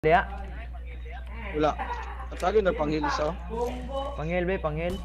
Diya. Wala. Atagi na panghil sa. Panghil be, panghil.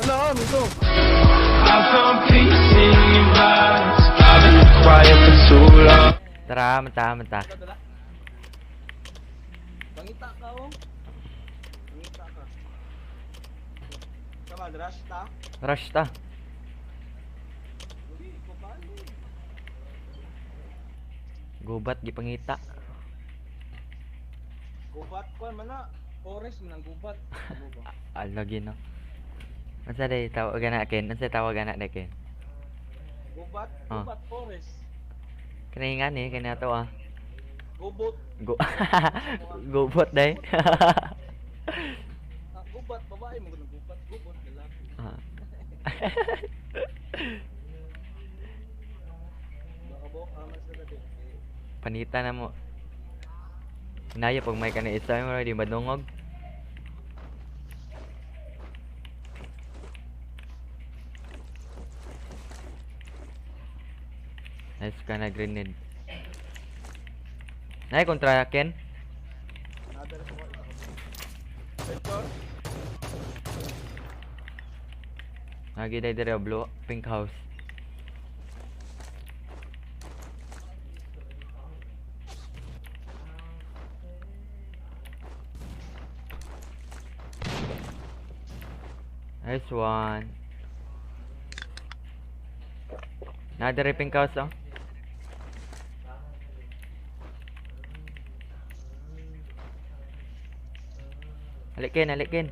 Wala, amigo. I found peace in your eyes. I've been quiet for too long. Tara, mata, mata. Dala. Pangita ka oh. Pangita ka. Come on, rush ta. Rush ta. Uy, kupali. Gubat gipangita. Gubat ko man na. Forest man ang gubat. Ano ba? Alagi no. Unsa day tawag ana Ken? Unsa tawag ana day Ken? Gubat, Ah. gubat forest. Kani nga ni kani ato ah. Gubot. Go Gubot day. Ah, gubat babae mo gud gubat, gubot lalaki. Ah. Baka bo aman sa gabi. Eh, Panita na mo. Inaya pag may kanay isa mo di madungog. Nice ka na grenade. Nay kontra Ken. Another ko isa ko. Victor, Nagi day dire blue pink house. Nice one. Na dire pink house oh. Halikin, halikin.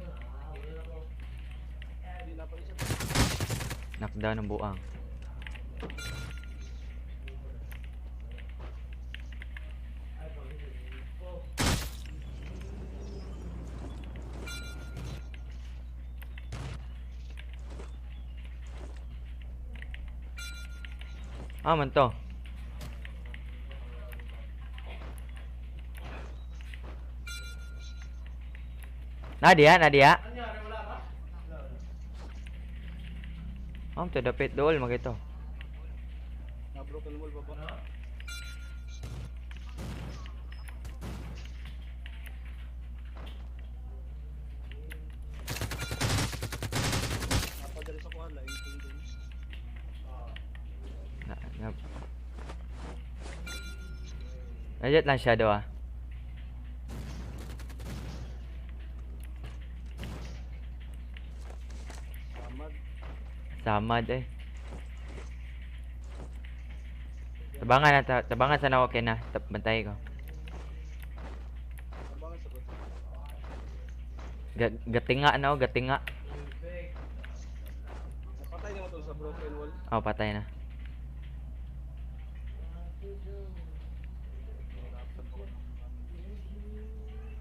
Hindi na pa isa. Knockdown ng buang. Ah, man to. Nadia, Nadia. Am to dapit dool magito. Na broken wall baba. Napadali sa kuha, laing din. Na, na. Nandiyan lang shadow ah. Samad. Samad eh. Tabangan na, tabangan sana okay na. Bantay ko. Abangan sa ko. Gatinga na oh, gatinga. Napatay niyo to sa broken wall. Oh, patay na.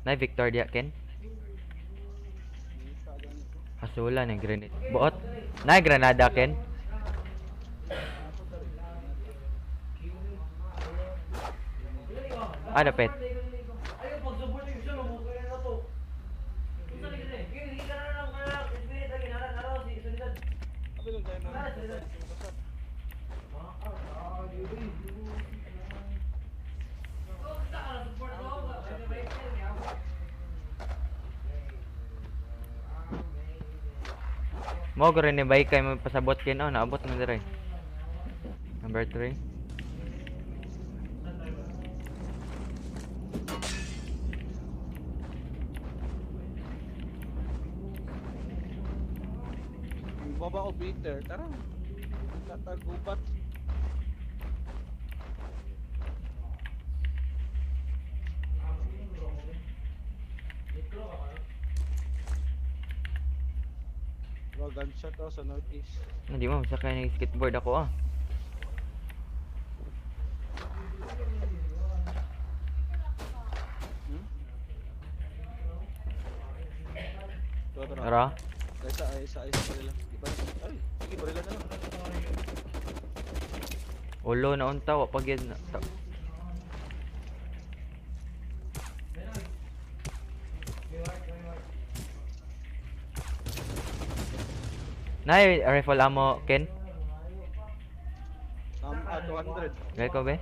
Nay Victor diya Ken. Sa ganito. Hasula ng grenade. Buot. Nay granada Ken. Ah, dapit. Abi nung tayo na. Mo ko rin ni bike kay mo pasabot Ken oh, naabot man dire. Number 3. Baba ko bitter. Tara. Tatagubat. Bro, gunshot oh, sa northeast. Hindi mo sakay ng skateboard ako ah. Hmm? Tara, tara. Tara. Isa, isa, isa, barila. Di ba? Ay, sige, barila na lang. Ulo na unta wa pag yun. Nay, rifle ammo, Ken. 200. Gay ko be.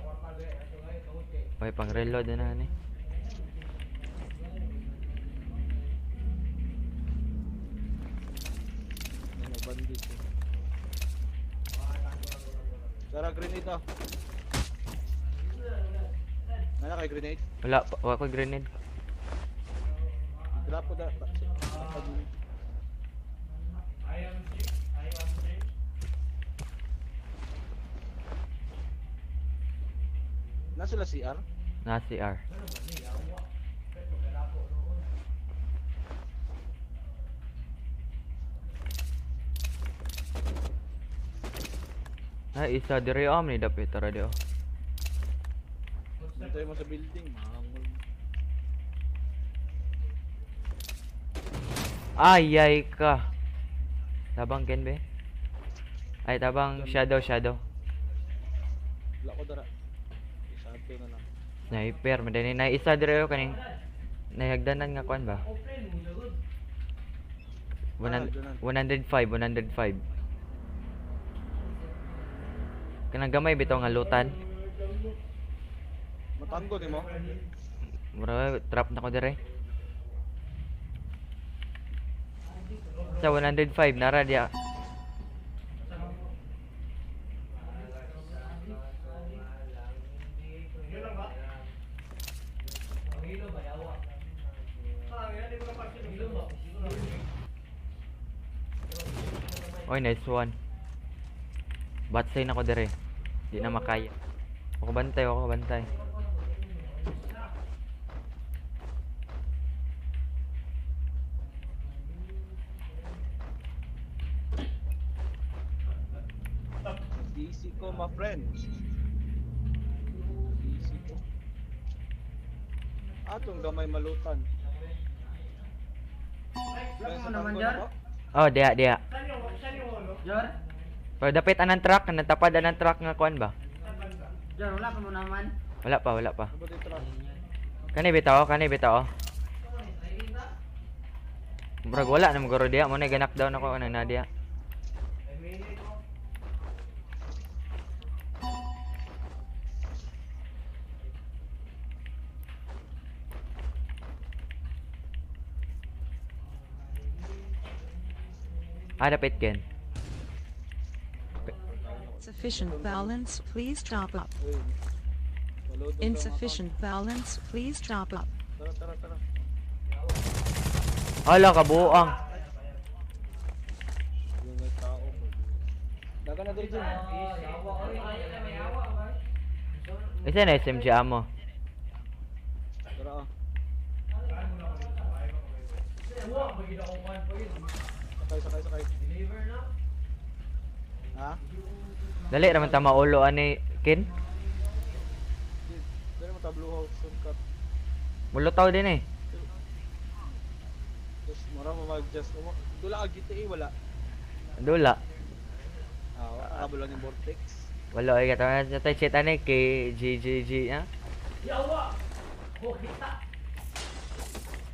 May pang reload na ni. Ano, bandit eh. Tara, grenade ah. Nana kay grenade? Wala pa, wala ko grenade. Drop ko da. Pag- Nasa sila CR? Na CR. Ay, isa dire am ni dapit tara di oh. Hintay mo sa building, mahangol. Ay, ay ka. Tabang Ken be. Ay, tabang shadow shadow. Wala ko dara. Shadow na lang. Sniper, madani na isa dire oh kaning nahagdanan nga kuan ba? Ah, 105, 105. Kanang gamay bitaw nga lutan. Matanggo ni mo? Mura trap na ko dire. Sa 105 nara dia. Oy, nice one. Batsay na ko dire. Di na makaya. Ako bantay, ako bantay. Busy ko, my friend. Busy ko. Atong gamay malutan. Wala Kaya mo sa naman, tanggo Jar. na ko? Oh, diha, diha. Jor? Pero dapit anang truck, kanang tapad anang truck nga kuan ba? Jor, wala pa mo naman. Wala pa, wala pa. Ano ba dito lang? Kani bitaw, kani bitaw. Murag wala na maguro diha, mo na ganak down ako anang na diha. Ah, dapit Ken. Insufficient balance, please top up. Uy. Maludong daw, mga Insufficient balance, please top up. tao. Tara, tara, tara. Hala kabuang. Yung may tao. Bro. Daga na dito. Isa na SMG amo. Tara ah. Sakay, sakay, sakay. Ha? Dali raman ta maulo ani Ken. Dali mo ta blue house shortcut. Mulutaw din eh. Tapos mura mo mag-adjust. Dula ka GTA wala. Dula. Ah, kabalo ni Vortex. Wala ay katawa sa tayo chat ani kay G G G ha.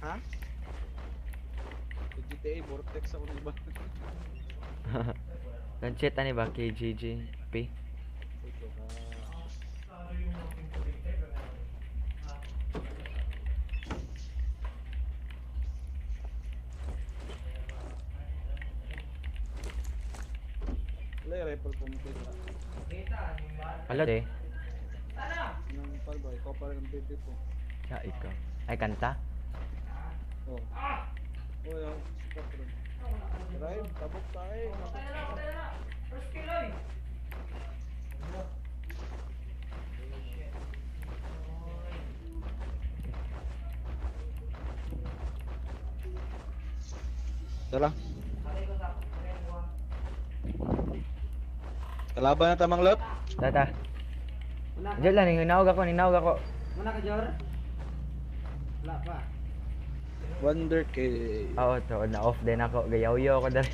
Ha? Sa GTA Vortex ako ng iba. Ang chat ani ba kay G G P? Ito ka. Wala yung rifle complete na. Hala de. Nang pal ba, ikaw pa rin ang baby ko. Sa ikaw. Ay kanta. Oh. Oh, yung stop rin. Drive, tabok tayo. Tara. Kalaban na tamang lot. Tata. Wala. Diyan lang ninaog ako, ninaog ako. Wala ka, Jor? Wala pa. Wonder K. Oo, to na off din ako. Gayawyo ako dali.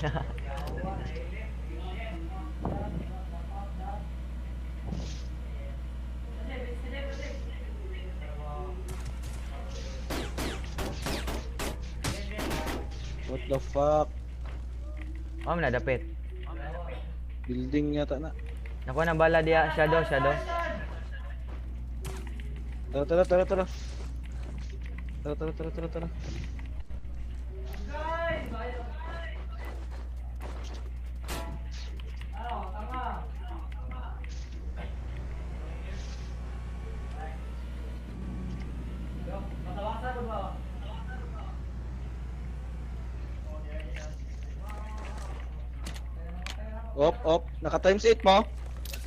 What the fuck? Oh, na dapit. Building yata na. Nakuha ng bala diya, shadow, shadow. Tara, tara, tara, tara. Tara, tara, tara, tara, tara. Op, op. Naka times 8 mo.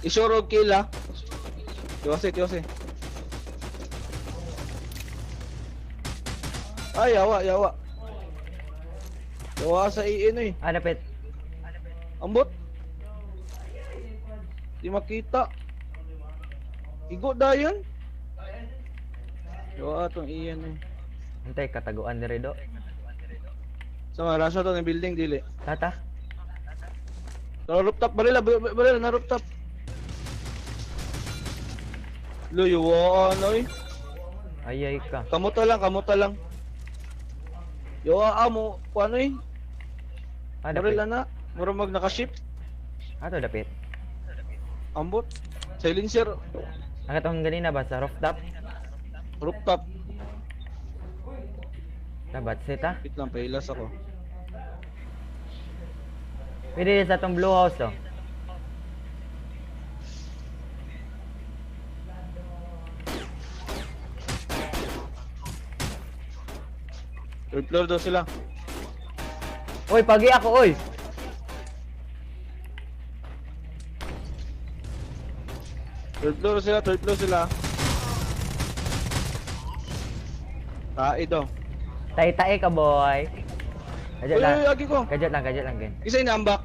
Isure og kill ah. Tiwasi, tiwasi. Ay, yawa, yawa. Yawa sa iin eh. Ah, napit. Ambot. Di makita. Igo dayon. Yawa atong iyan eh. Antay, kataguan ni Redo. Sa mga rasa to ng building dili. Tata. Tara rooftop barila, barila na rooftop. Lo yawa ano eh. Ay, ay ka. Kamuta lang, kamuta lang. Yawa amo, kuano eh. Ah, dapit. Barila na. Mura mag nakaship. Ah, to dapit. Ambot. Silencer, Ang katong ganina ba sa rooftop? rooftop. Dapat set ah. Wait lang, pahilas ako. Pwede sa atong blue house oh. Third floor daw sila. Oy, pagi ako oy. Third floor sila, third floor sila. Tae daw. Tae-tae ka boy. Kajat Uy, lang. uy, agi ko. Kajat lang gen. Isa inambak.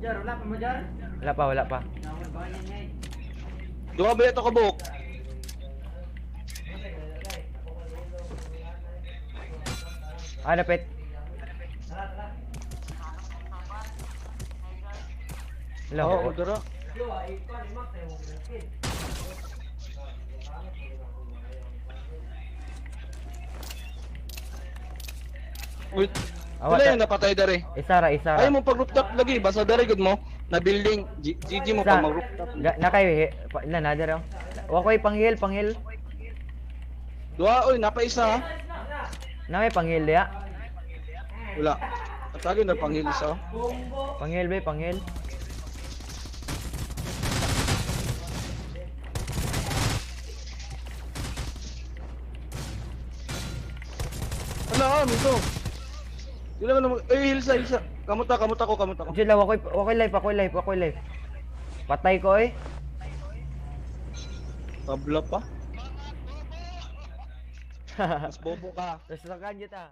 Jar, wala pa mo jar? Wala pa, wala pa. Nawal ba yan eh? Duha ba ito kabuok? Ah, dapit. Hello. Oo, dara. Wait. Awa, Wala yung napatay dere. Isara, isara. Ay mo pag rooftop lagi, basta dere gud mo na building GG mo Sa- pag mag rooftop. Nakay pa, na na dere. oh. Wa koy panghil, panghil. Duha oy, napa isa ha. Na may panghil diya. Wala. Atagi na panghil isa. oh. Panghil be, panghil. Ala, ah, mito. Dili man mo. Ay, hilsa, hilsa. Kamuta, kamuta ko, kamuta ko. Diyan lang, wakoy life, wakoy life, wakoy life. Patay ko eh. Tabla pa. Mas bobo ka. Tapos sa kanya ta.